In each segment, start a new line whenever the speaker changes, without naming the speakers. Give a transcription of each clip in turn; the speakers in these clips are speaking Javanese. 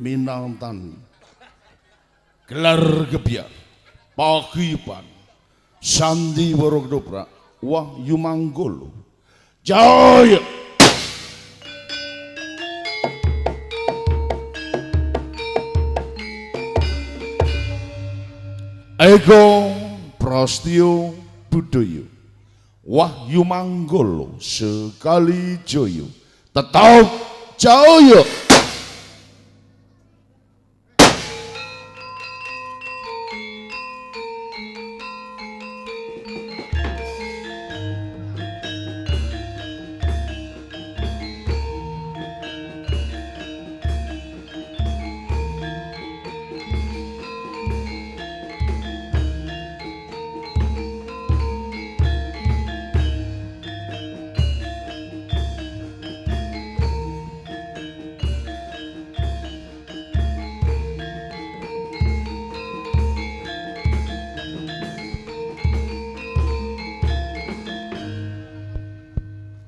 Minangtani Gelar Gebyar Paguyuban Sandiwara Ketoprak Wahyu Manggolo Jaya. Eko Prastyo Budoyo Wahyu Manggolo sekali joyo tetap jaya.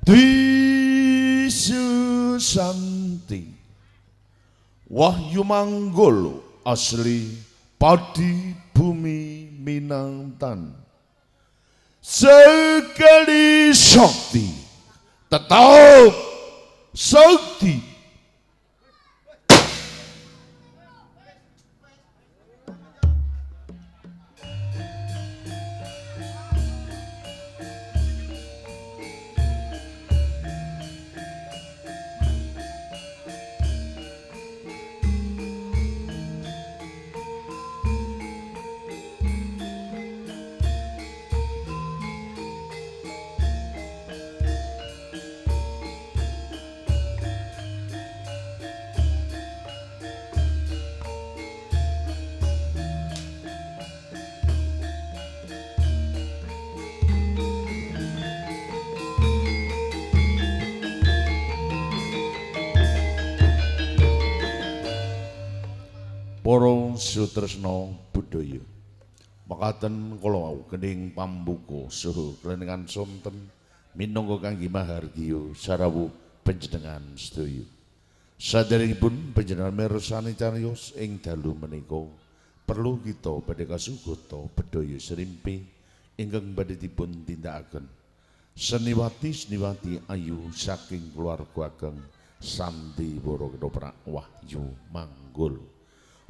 Dwi Susanti Wahyu Manggolo asli padi bumi Minangtan sekali sakti tetap sakti. Para sutresna budaya mekaten kala wau gening pambuka saha klenengan sonten minangka kangge mahargya sarawuh panjenengan sedaya. Saderengipun panjenengan mirsani cariyos ing dalu menika perlu kita badhe kasugata bedhaya srimpi ingkang badhe dipun tindakaken seniwati-seniwati ayu saking keluarga ageng Sandiwara Ketoprak Wahyu Manggolo.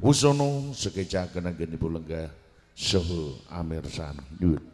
Wusana sekecaken anggenipun lenggah saha amirsan. Nyuwun.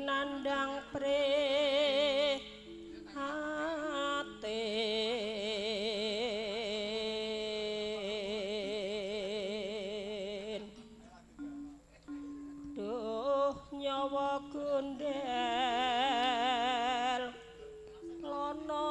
Nandang prihatin. Duh nyawa gundel lono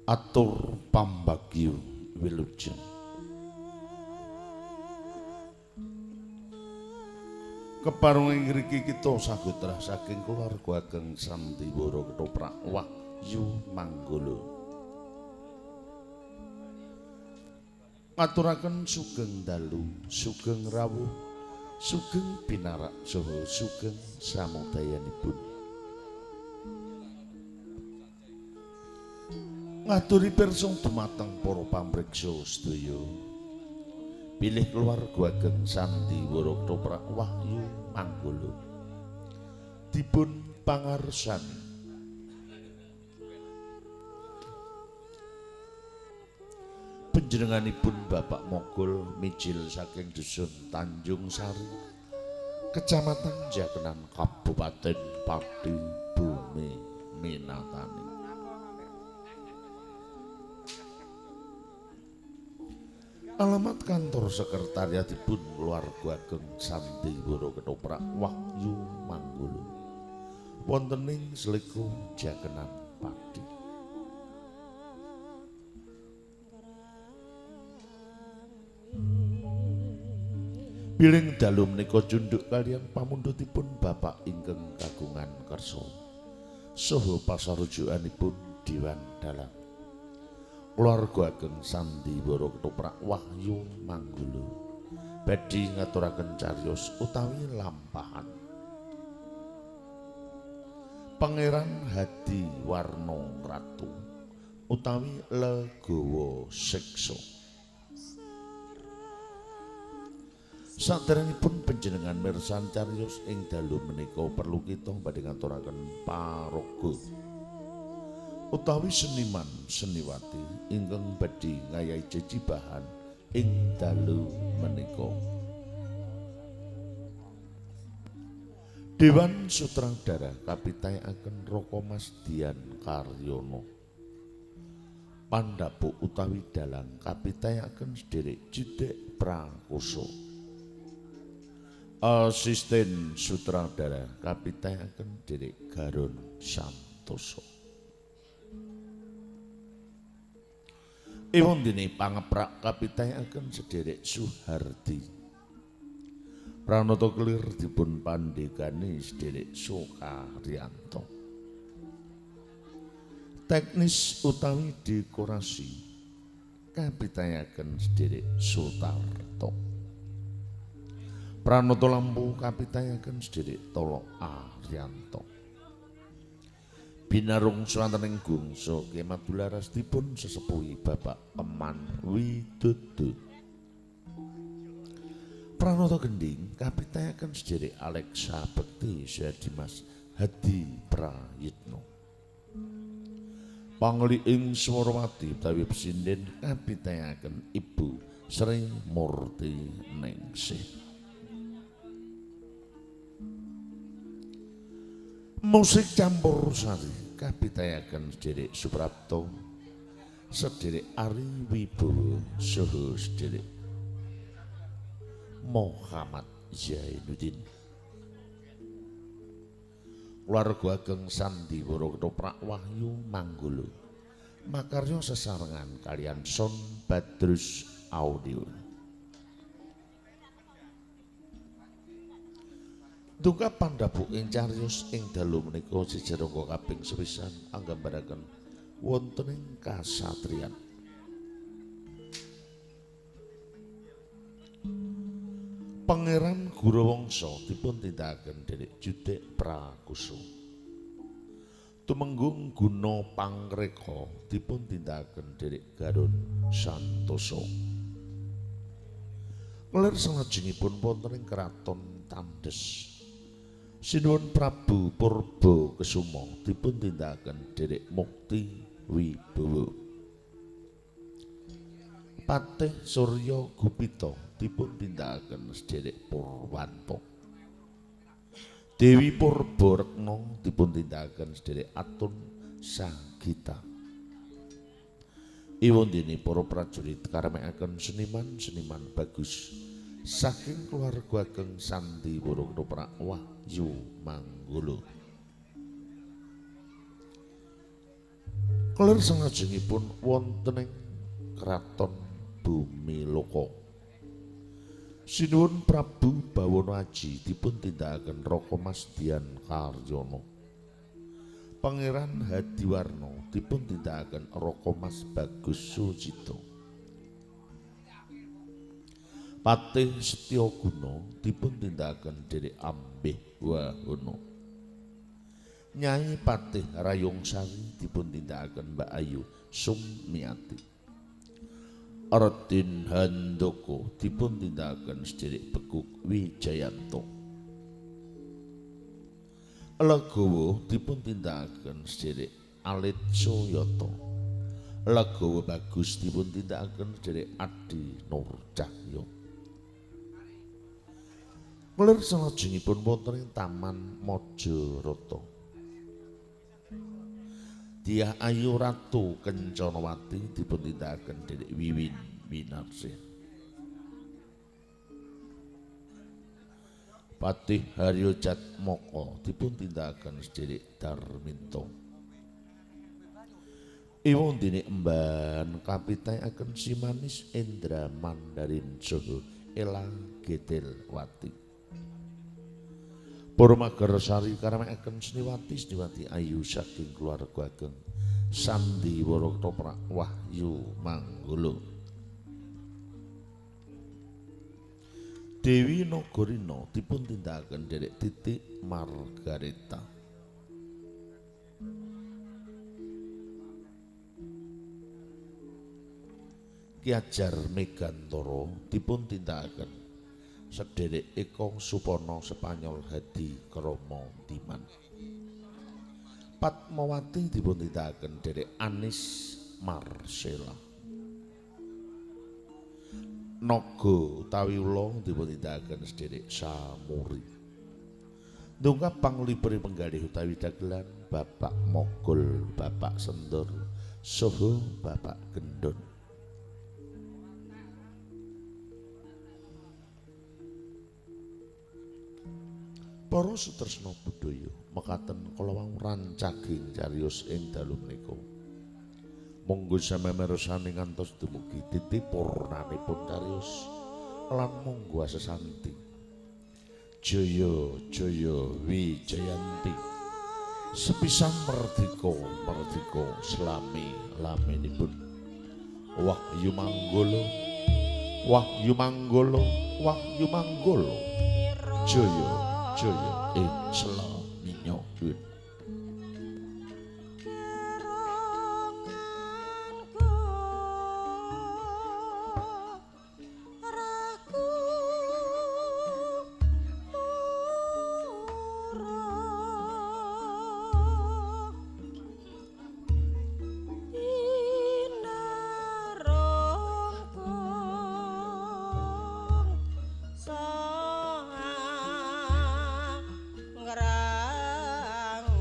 Atur pambagyo wilujeng. Kepareng ing ngriki kita sagotrah saking keluarga ageng Sandiwara Ketoprak Wahyu Manggala. Ngaturaken sugeng dalu, sugeng rawuh, sugeng pinarak saha sugeng samudayanipun. Ngaturi pirsa dumateng para pamriksa sedaya. Bilih keluarga ageng Sandiwara Ketoprak Wahyu Manggala dipun pangarsani panjenenganipun Bapak Mogol mijil saking dusun Tanjung Sari, Kecamatan Jakenan, Kabupaten Pati, Bumi Minatani. Alamat kantor sekretariatipun keluarga ageng Sandiwara Ketoprak Wahyu Manggala wonten ing Sleko Jakenan Pati. Bilih dalu menika cundhuk kaliyan pamundhutipun bapak ingkang kagungan kersa saha pasarujukanipun Dewan Dalang keluarga ageng Sandiwara Ketoprak Wahyu Manggala badhe ngaturaken cariyos utawi lampahan Pangeran Hadi Warno Ratu utawi Legawa Siksa. Saderengipun panjenengan mirsani cariyos ing dalu menika perlu kita badhe ngaturaken paraga utawi seniman seniwati ingkang badhe ngayahi jejibahan ing dalu menika. Dewan Sutradara kapitayaken Raka Mas Dian Karyono. Pandhapuk utawi dalang kapitayaken sederek Jidek Prakoso. Asisten sutradara kapitayaken Derek Garon Santoso. Ewon dene pangeprak kapitayaken sederek Suhardi. Pranata kelir dipun pandhegani sederek Sukaryanto. Teknis utawi dekorasi kapitayaken sederek Sutarto. Pranata lampu kapitayaken sederek Tolo Aryanto. Binarung swanten ing gongso kemadularas dipun sesepuhi Bapak Eman Widodo. Pranata gendhing kapitayaken sederek Alexa Bekti Dimas Hadi Prayitno. Pangliing Swarawati utawi pesinden kapitayaken Ibu Sri Murti Ningsih. Musik campur sari kapitayaken sederek Suprapto, sederek Ari Wibowo saha sederek Muhammad Zainuddin. Keluarga ageng Sandiwara Ketoprak Wahyu Manggala makarya sesarengan kaliyan Son Badrus Audio. Duka pandhapuk ing cariyos ing dalu menika jejerangga kaping sepisan anggambaraken wonten ing kasatriyan. Pangeran Gurawangsa dipun tindakaken dening Judek Prakoso. Tumenggung Guna Pangreka dipun tindakaken dening Garun Santoso. Lir salajengipun wonten ing Kraton Tandes. Sinuwun Prabu Purba Kesuma dipun tindakaken dening Mukti Wibowo. Patih Surya Gupita dipun tindakaken sederek Purwanto. Dewi Purba Rekna dipun tindakaken sederek Atun Sagita. Iwondene para prajurit karemekaken seniman-seniman bagus saking keluarga ageng Sandiwara Ketoprak Wahyu Manggala. Kelir salajengipun wonten ing Kraton Bumiloka. Sinuwun Prabu Bawono Aji dipun tindakaken Raka Mas Dian Karyono. Pangeran Hadiwarno dipun tindakaken Raka Mas Bagus Sucito. Patih Setyaguna dipun tindakaken Derek Ambeh Wahono. Nyai Patih Rayungsari dipun tindakaken Mbak Ayu Sumiati. Raden Handoko dipun tindakaken Sederek Bekuk Wijayanto. Legowo dipun tindakaken Sederek Alit Suyata. Legowo Bagus dipun tindakaken Sederek Adi Nur Cahyo. Kelir salajengipun wonten ing Taman Majarata. Dyah Ayu Ratu Kencanawati dipun tindakaken Derek Wiwin Winarsih. Patih Haryo Jatmoko dipun tindakaken Sederek Darminto. Iwondene emban kapitayaken Si Manis Endra Mandarin saha Ela Gedelwati. Para magersari karamekaken Seniwati Seniwati ayu saking keluarga ageng Sandiwara Ketoprak Wahyu Manggolo. Dewi Nagorina dipun tindakaken Derek Titik Margareta. Ki Ajar Megantara dipun tindakaken Sederek Eko Supono Spanyol Hadi Kromo Diman. Patmawati dipun tindakaken Derek Anis Marcella. Naga utawi ula dipun tindakaken Sederek Samuri. Ndongkap panglipure penggalih utawi dagelan Bapak Mogol, Bapak Sendur, saha Bapak Gendon. Para sutresna budaya mekaten kala wau rancaging cariyos ing dalu menika. Monggo sami mirsani ngantos dumugi titi purnanipun cariyos lan monggo asesanti. Jaya jaya wijayanti. Sepisan merdika merdika selami laminipun. Wahyu Manggolo, Wahyu Manggolo, Wahyu Manggolo. Jaya jaya ing selaminyo.
Ngerang.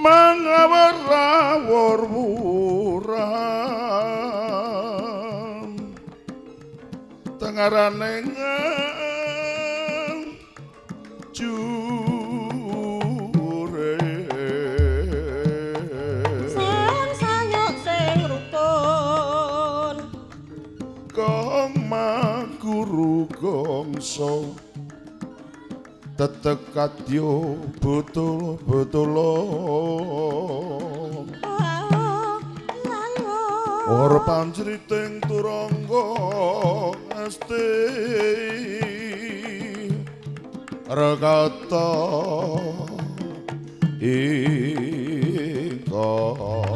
Mangawar-awur wuran tengarane jure
sing sayuk sing rukun
kong maguru gongso tetek kadya betul-betul ora panjriting turangga esti rekata ika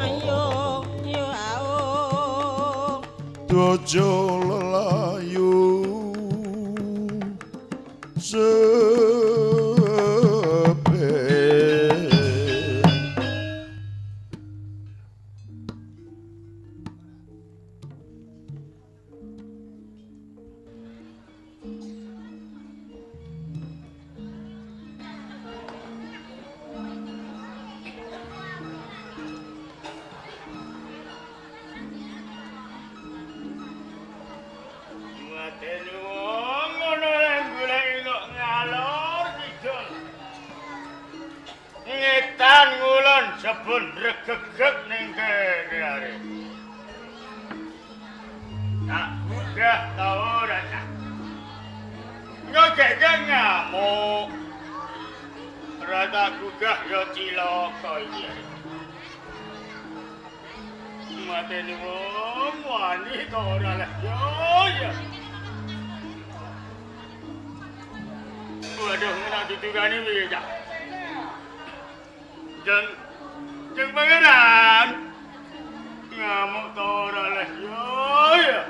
ayo yo ao
dojo lelayu
Sebun regegeg ning kene arep. Tak udah ta ora ta. Ngegek ngamuk. Ora tak gugah ya cilaka iki. Mateni wong wani ta ora lah. Yo ya. Waduh, ora ditugani piye ta? Jeng Jeng Pangeran ngamuk ta ora leh yo ya.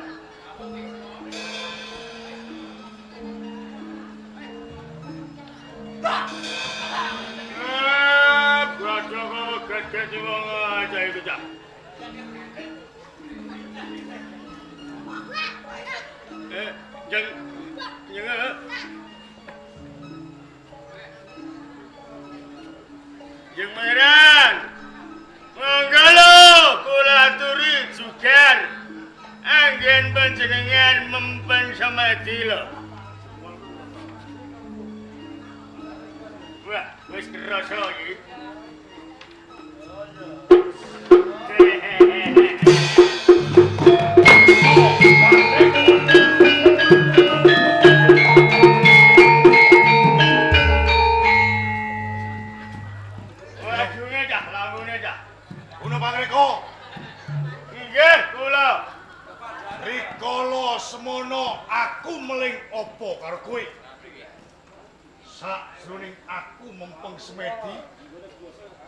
Brodok kok gedhe wong aja iku ta. Jeng jeng Jeng Pangeran. Monggo lho kula aturi jugar anggen panjenengan mempen semedi lho. Wah, wis kerasa iki. Nggih, kula.
Rikala semono aku meling apa karo kowe? Sakjroning aku mempeng semedi,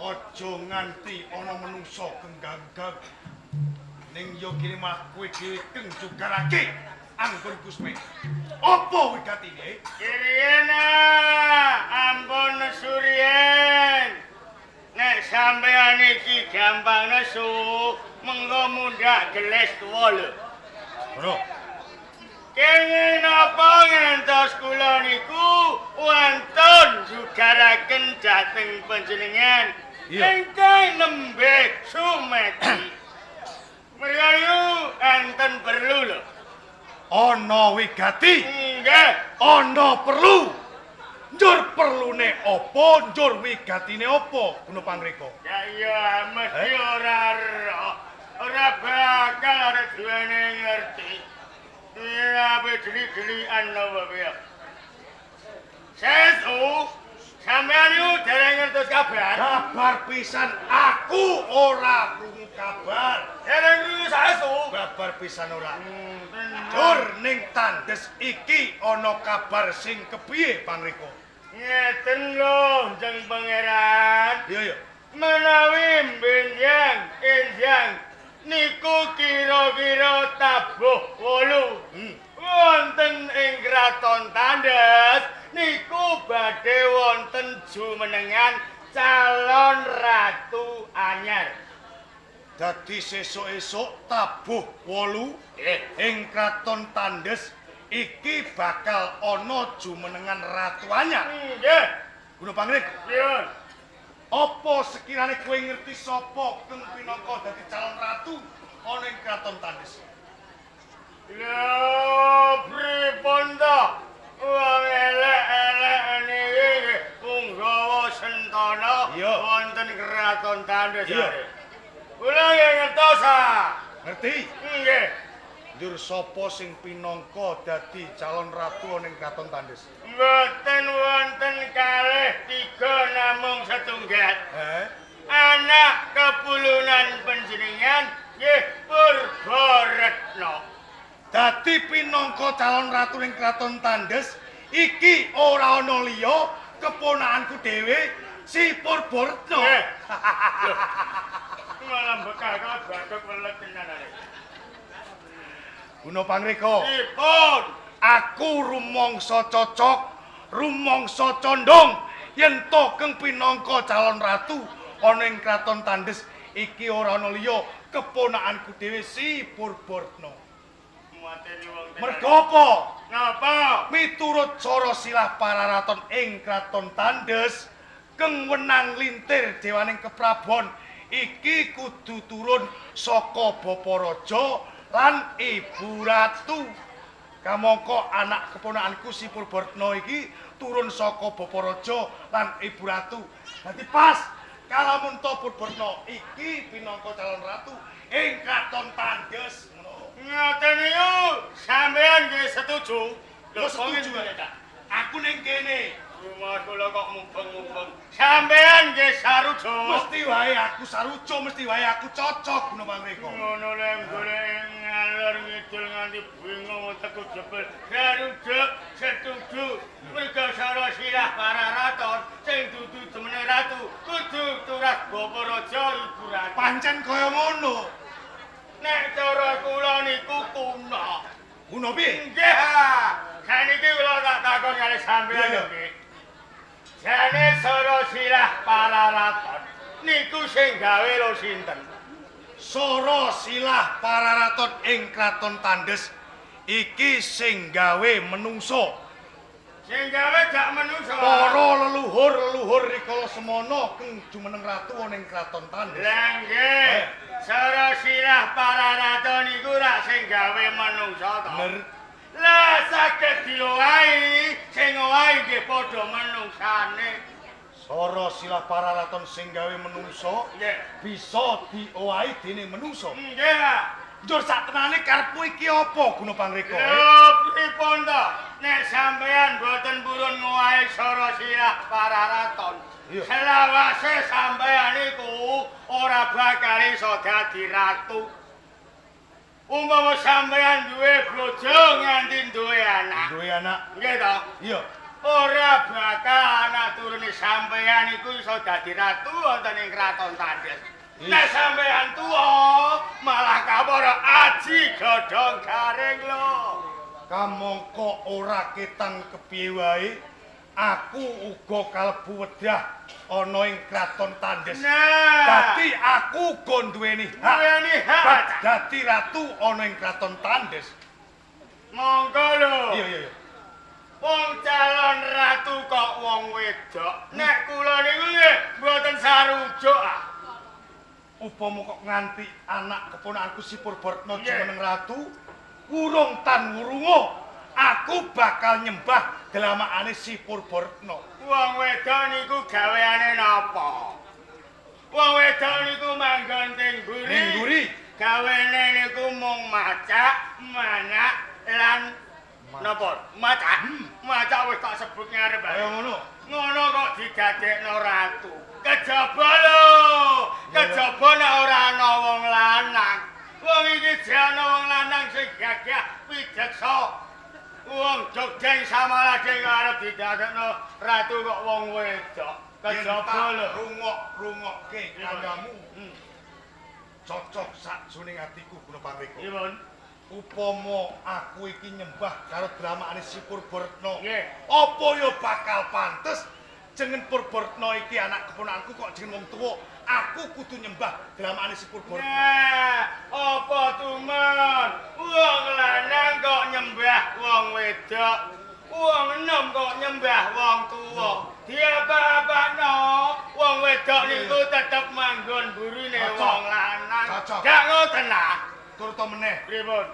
aja nganti ana menungsa genggang-gang. Ning ya kene malah kowe dhewe keng jugarake anggonku semedi. Apa wigatine?
Kirien ampun nesu riyen. Nek sampeyan iki gampang nesu, mengko mundhak gelis tuwa lho.
Ngono.
Kenging napa ngantos kula niku wonten jugaraken dhateng panjenengan ingkang nembe sumedi. Mriyo enten perlu lho.
Ana wigati?
Nggih.
Ana perlu. Njur perlune apa, njur wigatine apa, Guna Pangreka?
Ya iya, mesti ora ora bakal arep duwene ngerti. Iya, ape deli-delian apa piye. Sesu, sampeyan iku dereng ngertos kabar?
Kabar pisan aku ora krungu kabar.
Dereng krungu saestu?
Kabar pisan ora. Njur ning tandes iki ana kabar sing kepiye Pangreka?
Ngeten lho, Jeng Pangeran.
Iya, iya.
Menawi benjang enjang niku kira-kira tabuh 8. Wonten ing Kraton Tandes niku badhe wonten jumenengan calon ratu anyar.
Dadi sesuk-esuk tabuh 8 ing Kraton Tandes iki bakal ana jumenengan ratu anyar.
Nggih.
Guna Pangreka.
Pripun?
Apa sekirane kowe ngerti sapa kang pinangka dadi calon ratu ana ing Kraton Tandes?
Lho, pripun to? Wong elek-elek niki punggawa Sentana wonten Kraton Tandes. Iya. Kula nggih ngertos ah.
Ngerti?
Nggih.
Njur sapa sing pinangka dadi calon ratu ana ing Kraton Tandes?
Mboten wonten kalih tiga namung setunggal. Anak kepulunan panjenengan nggih Purbaretna.
Dadi pinangka calon ratu ing Kraton Tandes iki ora ana liya keponakanku dhewe si Purbaretna.
Malah bekal badhok welet tenan arek.
Guna Pangreka.
Pripun?
Aku rumangsa cocok, rumangsa condong yen to keng pinangka calon ratu ana ing Kraton Tandes iki ora ana liya keponakanku dhewe si Purbaretna.
Mateni wong tenan.
Mergo apa?
Napa?
Miturut cara silah pararaton ing Kraton Tandes, keng wenang lintir dewaning keprabon iki kudu turun saka Bapa Raja lan Ibu Ratu. Kamangka anak keponakanku si Purbaretna iki turun saka Bapa Raja lan Ibu Ratu. Dadi pas kalamun to Purbaretna iki pinangka calon ratu ing Kraton Tandes. Ngono.
Ngoten niku sampean nggih setuju?
Lho setuju ta? Aku ning kene.
Rumah kula kok mubeng-mubeng. Sampean nggih saruja.
Mesti wae aku saruja, mesti wae aku cocok Guna Pangreka.
Ngono le golek ngalor ngidul nganti bingung otakku jebul. Saruja setuju. Mergo sara silah pararaton sing dudu demene ratu kudu turas Bapa Raja Ibu Ratu.
Pancen kaya ngono.
Nek cara kula niku kuno.
Kuno piye?
Nggih. Saniki kula tak takon kali sampean nggih. Jane sara silah pararaton niku sing gawe lho sinten?
Sara silah pararaton ing Kraton Tandes iki sing gawe menungso.
Sing gawe gak menungso.
Para leluhur-leluhur rikala semana keng jumeneng ratu ana ing Kraton Tandes.
Lah nggih. Sara silah pararaton niku rak sing gawe menungso to.
Bener.
Lah saged diowahi, sing ngowahi nggih padha menungsane.
Sara silah pararaton sing gawe menungso
nggih
bisa diowahi dening menungso.
Nggih.
Njur saktenane karepmu iki apa Guna Pangreka?
Lho pripun to? Nek sampean mboten purun ngowahi sara silah pararaton, selawase sampean niku ora bakal iso dadi ratu. Umpama sampean duwe bojo nganti duwe anak.
Duwe anak.
Nggih to?
Iya.
Ora bakal anak turune sampean iku iso dadi ratu wonten ing Kraton Tandes. Nek sampean tuwa malah kawara aji godhong garing lho.
Kamangka ora ketang kepiye wae, aku uga kalebu wedah ana ing Kraton Tandes.
Nah.
Dadi aku uga duweni hak.
Duweni hak
dadi ratu ana ing Kraton Tandes.
Monggo lho.
Iya iya iya.
Wong calon ratu kok wong wedok. Nek kula niku nggih mboten sarujuk ah.
Upama kok nganti anak keponakanku si Purbaretna jumeneng ratu, wurung tan wurunga, aku bakal nyembah dlamakane si Purbaretna.
Wong wedok niku gaweane napa? Wong wedok niku manggon teng mburi.
Ning mburi.
Gawene niku mung macak, manak lan napa? Macak. Macak wis tak sebut ngarep ae.
Kaya ngono.
Ngono kok didadekno ratu. Kejaba lho. Kejaba nek ora ana wong lanang. Wong iki jane wong lanang sing gagah pideksa. Wong Jogja samaladhe arep didadekno ratu kok wong wedok. Kejaba lho.
Rungok-rungokke kandhamu. Cocok sakjroning atiku Guna Pangreka.
Pripun?
Upama aku iki nyembah karo dramakane si Purbaretna,
nggih,
apa ya bakal pantes jeneng Purbaretna iki anak keponakanku kok jeneng wong tuwa, aku kudu nyembah dramakane si Purbaretna.
Nah, apa tumen? Wong lanang kok nyembah wong wedok, wong enom kok nyembah wong tuwa. Diapa-apakno wong wedok niku tetep manggon burine wong lanang. Gak ngoten ah.
Turta meneh.
Pripun?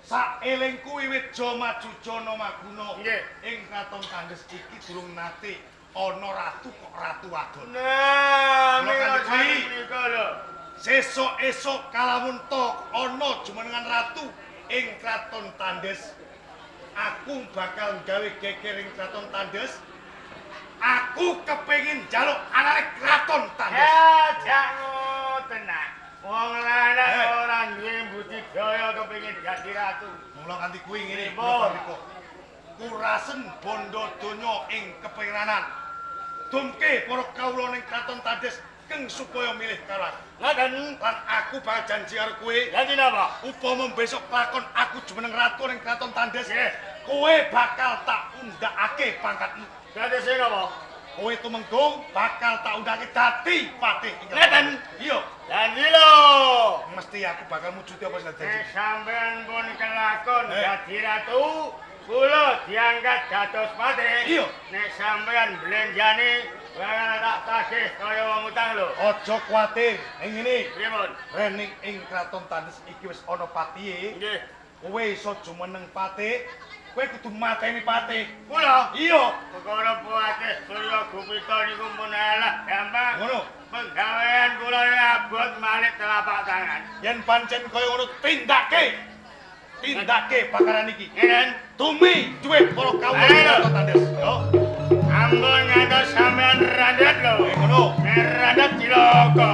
Saelingku wiwit Joma Jujana Maguna ing Kraton Tandes iki durung nate ana ratu kok ratu wadon.
Nah, menika lho.
Sesuk esuk kalamun to ana jumenengan ratu ing Kraton Tandes. Aku bakal gawe geger ing Kraton Tandes. Aku kepengin njaluk anake Kraton Tandes.
Ya, jak ngoten ah. Wong lanang ora duwe budidaya kepengin dadi ratu.
Mula kanthi kuwi ngene, kurasen bondo donya ing kepengeranan. Dumke para kawula ning Kraton Tandes keng supaya milih karo aku.
Ngoten.
Lan aku bakal janji karo kowe.
Janji napa?
Upama besok lakon aku jumeneng ratu ning Kraton Tandes, kowe bakal tak undhakake pangkatmu.
Dadese napa?
Kowe tumenggung bakal tak undhake dadi patih.
Ngeten.
Iya.
Janji lho.
Mesti aku bakal mujuti apa sing janji.
Sampeyan pun kelakon dadi ratu, kula diangkat dados patih.
Iya.
Nek sampeyan blenjane bakal tak tagih kaya wong utang lho.
Aja kuwatir. Ning ngene.
Pripun?
Rening ing Kraton Tandes iki wis ana patihe.
Nggih.
Kowe iso jumeneng patih. Kowe kudu mateni patih.
Kula?
Iya.
Perkara patih Surya Gupita niku pun alah gampang.
Ngono.
Penggawean kula abot malik telapak tangan.
Yen pancen kaya ngono tindake. Tindake pakaran iki.
Ngene.
Tumi duwe para kawula Kraton Tandes. Yo.
Ampun ngantos sampean randet lho.
Ngono.
Randet cilaka.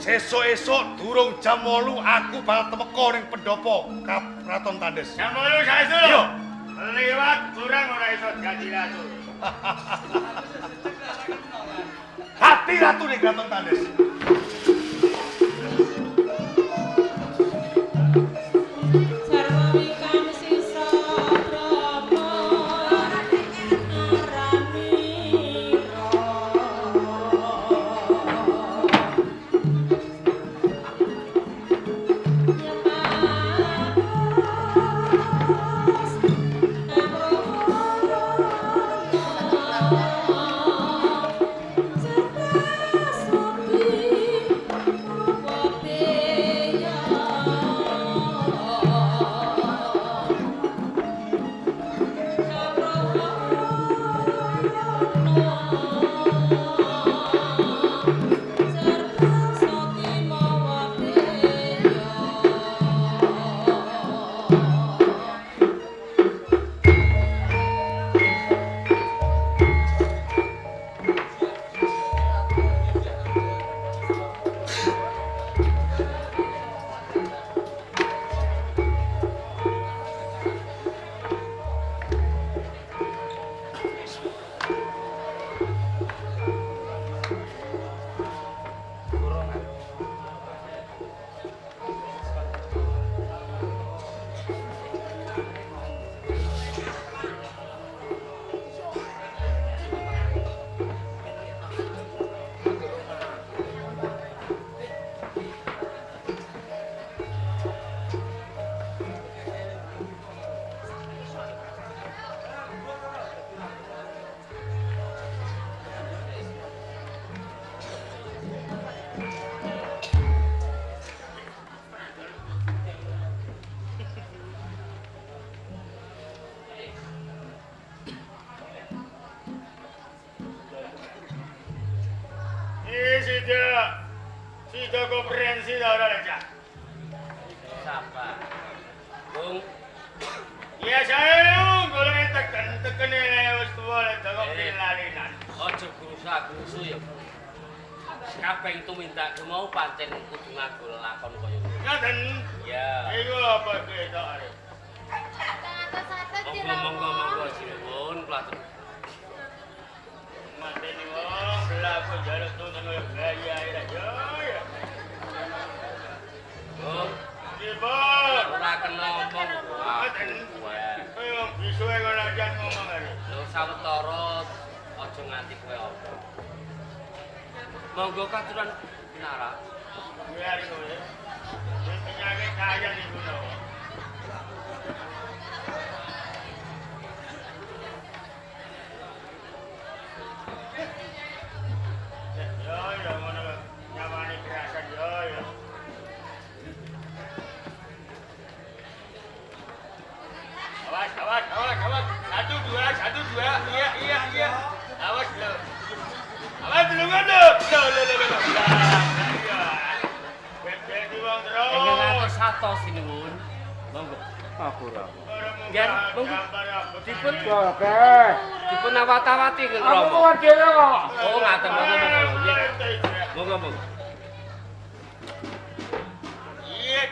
Sesuk esuk durung jam 8 aku bakal temeka ning pendopo Kraton Tandes.
Jam 8 saestu lho.
Iya.
Lewat kurang ora iso dadi ratu.
Hati ratu ning Kraton Tandes.
Sida komprehensi ta ora lek, Cak?
Sabar. Bung.
Ya saya golek teken-tekene wis tuwa lek kok pilalinan.
Aja grusa-grusu ya. Kabeh tumindakku mau pancen kudu nganggo lakon kaya ngono.
Ngoten.
Iya.
Iku apa ketok arek?
Monggo monggo monggo sinuwun kula atur.
Mateni wong mlaku njaluk tuntun kaya bayi ae lah yo.
Bung.
Dipun.
Ora kena omong.
Ngoten. Kaya wong bisuke kok latihan ngomong arek.
Lho sawetara aja nganti kowe apa. Monggo katuran pinara.
Biar kowe. Sing penyakit kaya niku lho.
atos sinuwun. Monggo.
Aku ora.
Nggih, monggo. Dipun dipun awat-awati keng Rama.
Aku dhewe kok.
Oh, ngaten monggo monggo. Monggo monggo.
Iya.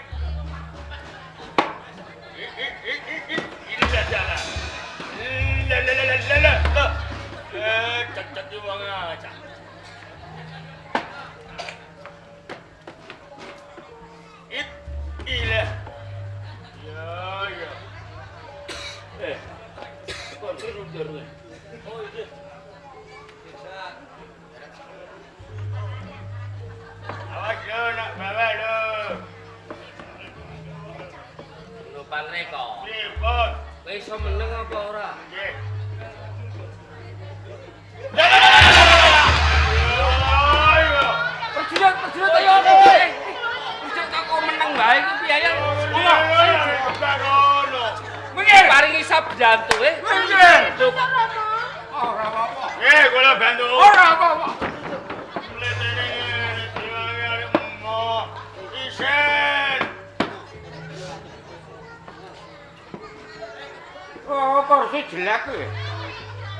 La. Cecet wong aja. It ile. Ya ya.
Kok turun. Oh iya.
Awas lho nak bawa lho.
Lho panreka.
Pripun?
Kowe iso meneng apa ora?
Nggih.
Prajurit, prajurit ayo. Prajurit kok meneng wae iki piye ya? Minggir. Paringi sabjantu e.
Minggir. Ora apa-apa.
Nggih, kula bantu.
Ora apa-apa.
Mletene ngene diwangi arek emoh. Isen.
Oh, kursi jelek kuwi.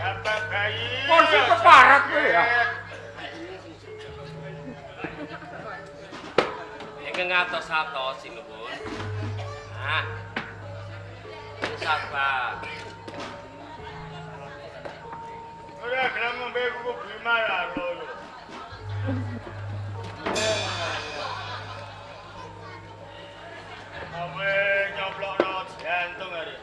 Apa bayi?
Kursi keparat kuwi ya.
Ingkang ngatos-atos sinuwun. Nah. Sabar.
Ora gelem ngombe kuku Bima ya lho. Awe nyoplokno jantung arek.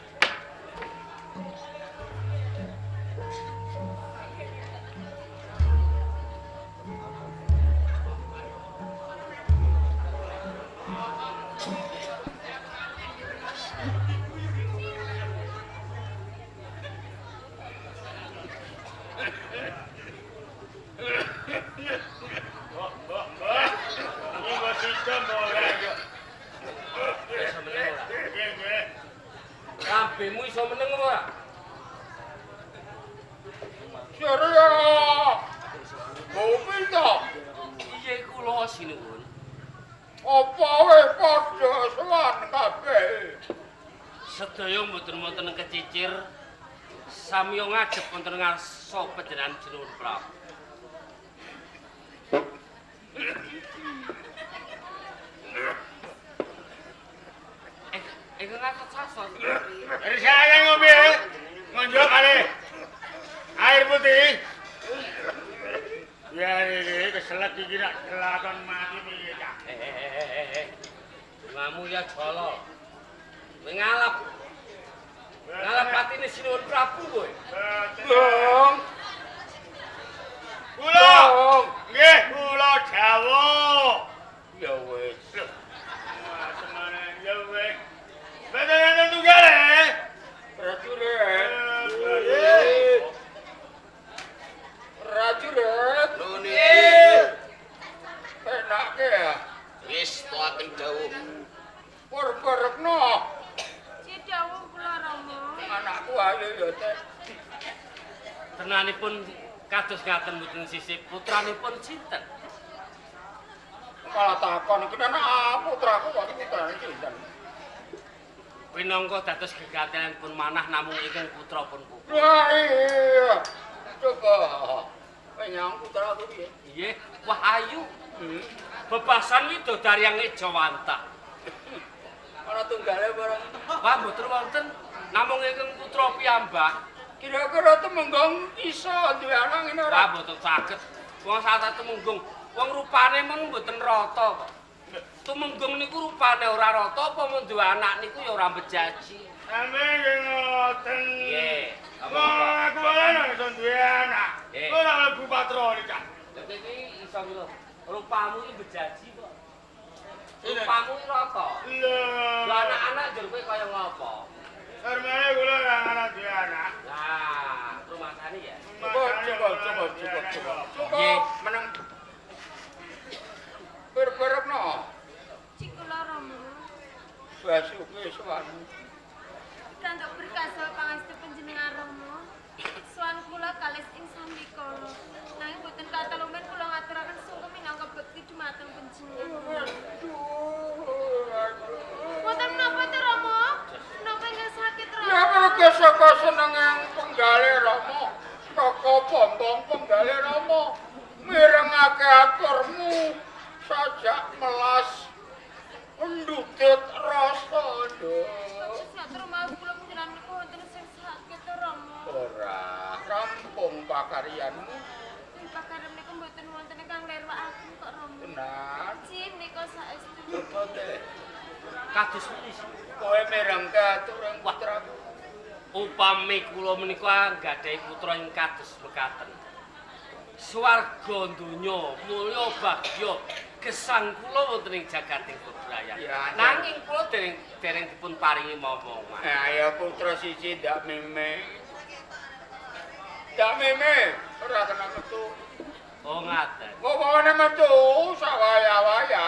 Lambemu iso meneng apa ora?
Jare ya. Mobil to.
Iya kula sinuwun.
Apa wae padha sowan kabeh.
Sedaya mboten wonten kecicir. Samiya ngadhep wonten ngarsa panjenengan Sinuwun Prabu. Ingkang ngatos-atos.
Saya ngombe. Ngonjok kali. Air putih. Ya iki keselek iki nak kelakon mati piye ta.
Ngamu ya jolo. Kowe ngalap. Ngalap patine Sinuwun Prabu kowe.
Dong.
Kula. Nggih, kula dawuh.
Ya wis.
Semane ya wis. Betul tunggal eh.
Prajurit. Prajurit.
Nggih.
Enake ya.
Wis toaken dawuh.
Pur-purno.
Ci dawuh kula Rama.
Anakku ayo ya Teh.
Tenanipun kados ngaten mboten sisih putranipun sinten?
Malah takon iki anak putraku kok putrane sinten?
Pinangka dados gegatelanipun manah namung ingkang putra pun putra.
Wah iya. Coba menyang putraku piye?
Nggih, wah ayu. Bebasan widodari yang Ejawantah.
Ana tunggale barang.
Wah mboten wonten namung ingkang putra piyambak.
Kira-kira Temenggung iso duwe anak ngene ora?
Wah mboten saged. Wong sak Temenggung, wong rupane mung mboten rata kok. Tumenggung niku rupane ora rata apa mun duwe anak niku ya ora bejaji.
Sampe nggih ngoten.
Nggih.
Aku ora iso duwe anak. Ora mlebu patroli cah.
Lha iki iso lho. Rupamu iki bejaji kok. Rupamu iki rata.
Lho.
Lha anak-anak njur kowe kaya ngopo?
Sarmane kula ora ana duwe anak.
Lah, rumasane ya.
Cukup, cukup, cukup, cukup, cukup. Cukup meneng. Berberepno.
Cik kula Rama.
Basuke sowan.
Pikantuk berkah saha pangestu panjenengan Rama. Sowan kula kalis ing sambikala. Nanging boten katalumen kula ngaturaken sungkem minangka bekti dumateng panjenengan.
Aduh, aduh. Amarga saka senenging penggalih Rama, saka bombong penggalih Rama mirengake aturmu sajak melas ndudut rasa nduk.
Satur maaf kula panjenengan niku wonten sing sakit to Rama.
Ora, rampung pakaryanmu.
Pakaryan niku mboten wonten ingkang lerwakaken kok Rama.
Tenan.
Cim nika saestu.
Kados pundi?
Kowe mirengke aturan putraku.
Upami kula menika nggadhahi putra ing kados mekaten. Swarga donya mulya bagya gesang kula wonten ing jagating bebrayan. Nanging kula dereng dipun paringi momongan.
Ayo putra siji ndak meme. Ndak meme ora kena metu.
Oh ngaten.
Pokoke metu sawaya-waya.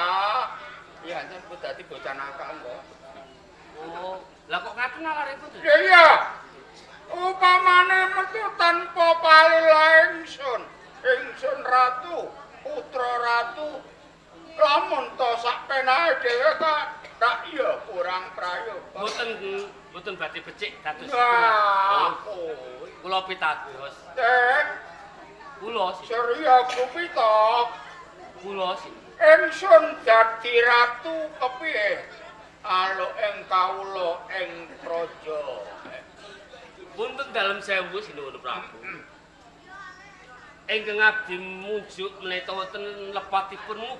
Ya ancen dadi bocah nakal kok.
Oh, lah kok ngaten alaripun?
Lha iya. Upamane metu tanpa palila ingsun, ingsun ratu, putra ratu. Lamun to sak penae dhewe kok tak iya kurang prayoga.
Mboten badhe becik dados.
Nah,
kula pitados.
Tek
kula
Surya Gupita.
Kula sih.
Ingsun dadi ratu kepiye? Aluk ing kawula ing praja.
Punten dalem sewu sinuwun Prabu. Ingkang abdi munjuk menika wonten lepatipun mugi